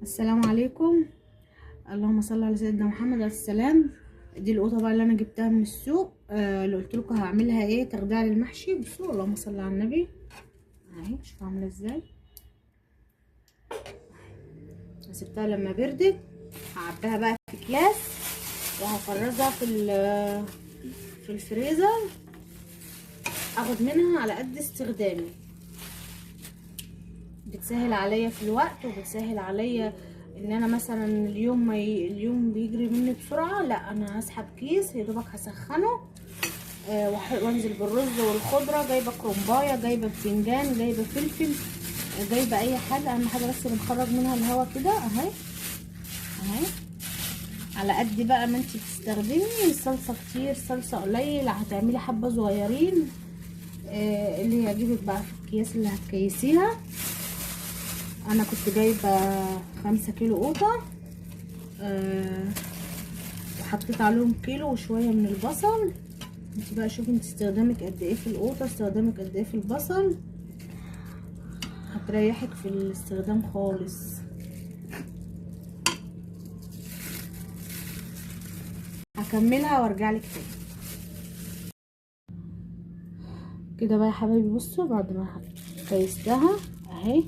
السلام عليكم، اللهم صل على سيدنا محمد عليه السلام. دي القوطه بقى اللي انا جبتها من السوق، اللي قلت لكم هعملها ايه، تغذية للمحشي. بصوا اللهم صل على النبي، اهي شوفوا عامله ازاي. سبتها لما بردت، هعبيها بقى في اكياس وهفرزها في الفريزر، اخد منها على قد استخدامي. بتسهل عليا في الوقت، وبتسهل عليا ان انا مثلا اليوم ما اليوم بيجري مني بسرعة، لا انا هسحب كيس يا دوبك هسخنه، وانزل بالرز والخضره. جايبه كرنبايه، جايبه بتنجان، جايبه فلفل، جايبه اي حاجة، اهم حاجة بس بنخرج منها الهواء كده اهي اهي. على قد بقى ما انت بتستخدمي، صلصه كتير صلصه قليل، هتعملي حبه صغيرين، اللي يعجبك بقى في الأكياس اللي هتكيسيها. انا كنت جايبه 5 كيلو قوطه، وحطيت عليهم كيلو وشوية من البصل. انت بقى شوفي انت استخدامك قد ايه في القوطه، استخدامك قد ايه في البصل، هتريحك في الاستخدام خالص. هكملها وارجع لك تاني كده بقى يا حبايبي. بصوا بعد ما كيستها اهي،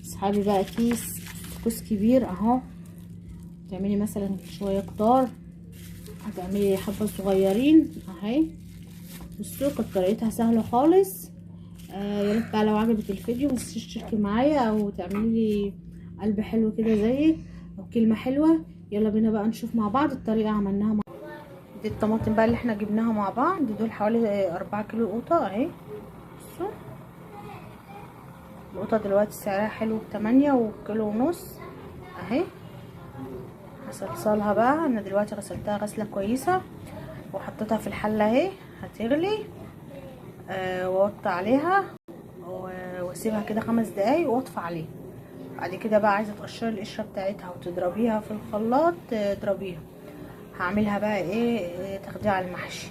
اسحبي بقى كيس كبير اهو، تعملي مثلا شوية كتار، هتعملي حبه صغيرين اهي. بصوا كانت طريقتها سهلة خالص. يا ريت بقى لو عجبك الفيديو ما تنسيش تشتركي معايا، او تعملي قلب حلو كده زيك، او كلمة حلوة. يلا بينا بقى نشوف مع بعض الطريقة عملناها مع دي الطماطم بقى اللي احنا جبناها مع بعض، دول حوالي 4 كيلو قوطه اهي. بصوا القوطه دلوقتي سعرها حلو ب8 وكيلو ونص اهي. هصلصلها بقى، انا دلوقتي غسلتها غسله كويسة وحطيتها في الحلة اهي، هتغلي واوطي عليها واسيبها كده 5 دقايق واطفي عليها. بعد كده بقى عايزه تقشري القشرة بتاعتها وتضربيها في الخلاط، اضربيها. هعملها بقى ايه، تاخديها على المحشي.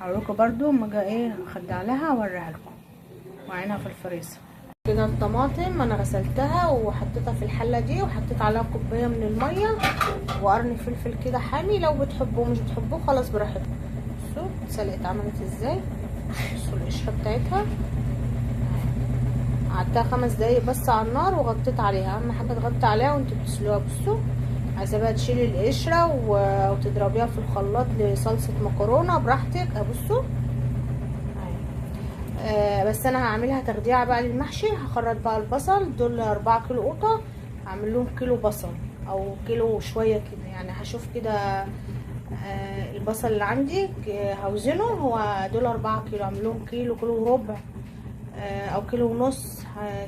هوريكم برده اما اجي ايه اخدع لها اوريها لكم، وعينها في الفريزر كده. الطماطم انا غسلتها وحطيتها في الحلة دي، وحطيت عليها كوباية من المية وقرن فلفل كده حامي، لو بتحبوه مش بتحبوه خلاص براحتكم. بصوا اتسلقت عملت ازاي، بصوا القشرة بتاعتها. قعدتها 5 دقايق بس على النار وغطيت عليها، اهم حاجة تغطي عليها وانت بتسلقوها. بصوا عايزه بقى تشيلي القشرة وتضربيها في الخلاط لصلصه مكرونه براحتك. بصوا بس انا هعملها تغذية بقى للمحشي. هخرط بقى البصل، دول 4 كيلو قوطه، هعمل لهم كيلو بصل او كيلو شوية كده يعني، هشوف كده البصل اللي عندي هوزنه، هو دول 4 كيلو، هعمل لهم كيلو، كيلو وربع، او كيلو ونص.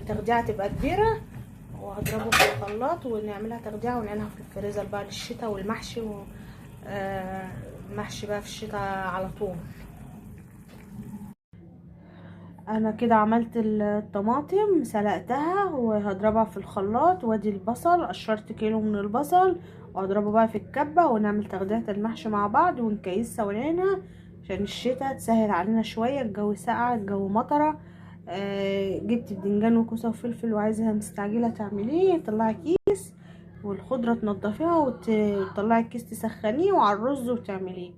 تغذية تبقى كبيرة، وهضربه في الخلاط ونعملها تغذية ونعينها في الفريزر بقى للشتاء والمحشي، المحشي بقى في الشتاء على طول. انا كده عملت الطماطم، سلقتها وهضربها في الخلاط، وادي البصل قشرت كيلو من البصل وهضربه بقى في الكبه، ونعمل تغذية المحشي مع بعض ونكيسها ونعينها عشان الشتاء تسهل علينا شوية. الجو ساقع، الجو مطره. جبت بدنجان وكوسه وفلفل وعايزه مستعجلة تعمليه، طلعي كيس والخضره تنضفيها وتطلعي الكيس تسخنيه وعلى الرز وتعمليه.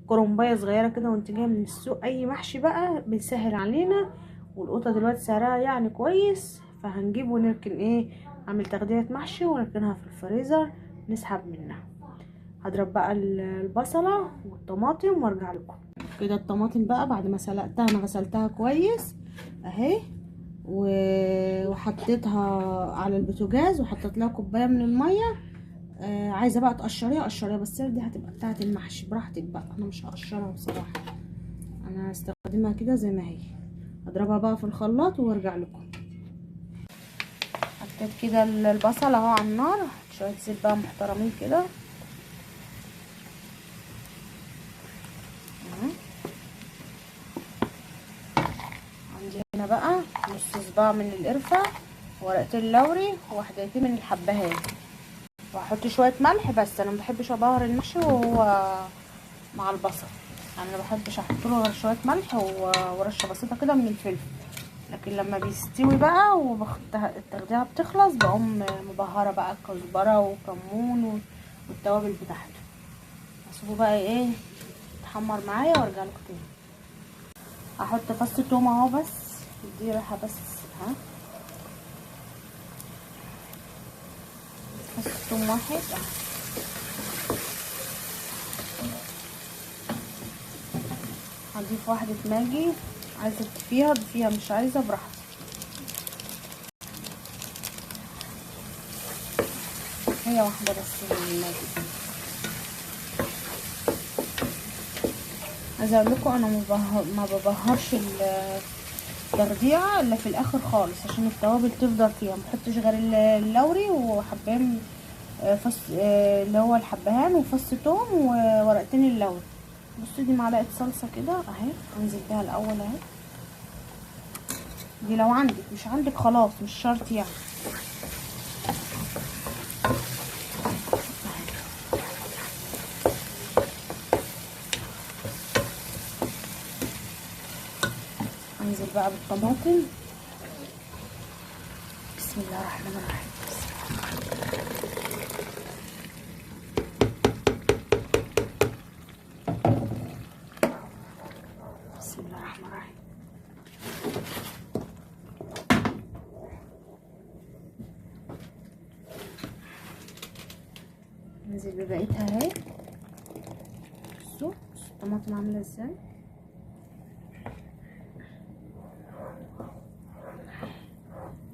كرنبايه صغيرة كده وانت جاية من السوق، اي محشي بقى بيسهل علينا. والقوطه دلوقتي سعرها يعني كويس، فهنجيب ونركن ايه، اعمل تغذية محشي ونركنها في الفريزر نسحب منها. هضرب بقى البصله والطماطم وارجع لكم. كده الطماطم بقى بعد ما سلقتها، انا غسلتها كويس اهي وحطيتها على البوتاجاز وحطيت لها كوباية من المية. عايزه بقى تقشريها قشريها، بس دي هتبقى بتاعه المحشي براحتك بقى، انا مش هقشرها بصراحة، انا هستخدمها كده زي ما هي. هضربها بقى في الخلاط وارجع لكم. حطيت كده البصل اهو على النار، شوية زيت بقى محترمين كده. عندي هنا بقى نص صباع من القرفه، ورقتين لوري، وواحدتين من الحبهان، وهحط شوية ملح. بس انا ما بحبش ابهر المحشي وهو مع البصل، يعني ما بحبش احط له غير شوية ملح ورشه بسيطة كده من الفلفل. لكن لما بيستوي بقى والتخديعه بتخلص بقوم مبهرة بقى كزبره وكمون والتوابل بتاعته. هسيبه بقى ايه يتحمر معايا وارجع لكم تاني. هحط فص توم اهو، بس دي ريحه بس، ها فص توم واحد اهو. هضيف واحدة ماجي، عايزه تضيفيها ضيفيها، مش عايزه براحتك. هي واحدة بس من الماجي. عايزه اقول لكم انا ما ببهرش الترضيعه الا في الاخر خالص عشان التوابل تفضل فيها. ما بحطش غير اللوري وحبان فص اللي هو الحبهان وفص توم وورقتين اللوري. بصوا دي معلقه صلصه كده اهي، انزل بيها الاول اهي. دي لو عندك، مش عندك خلاص مش شرط يعني. انزل بقى بالطماطم. بسم الله الرحمن الرحيم. بسم الله الرحمن الرحيم. انزل ببقيتها اهي. بصوا الطماطم عامله ازاي.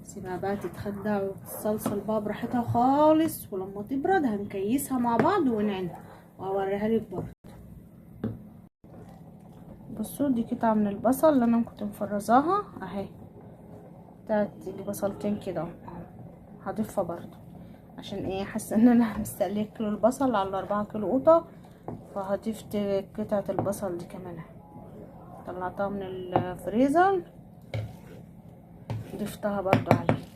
سيبها بقى تتخدع وتتصلصل بقى براحتها خالص، ولما تبرد هنكيسها مع بعض ونعينها وهوريها لك برضه. بصوا دي قطعه من البصل اللي انا كنت مفرزاها اهي، بتاعت بصلتين كده اهو، هضيفها برضه عشان ايه، حاسه ان انا مستقليه كيلو البصل على 4 كيلو قوطه، فهضيف قطعه البصل دي كمان اهي. طلعتها من الفريزر ضفتها برضو عليه.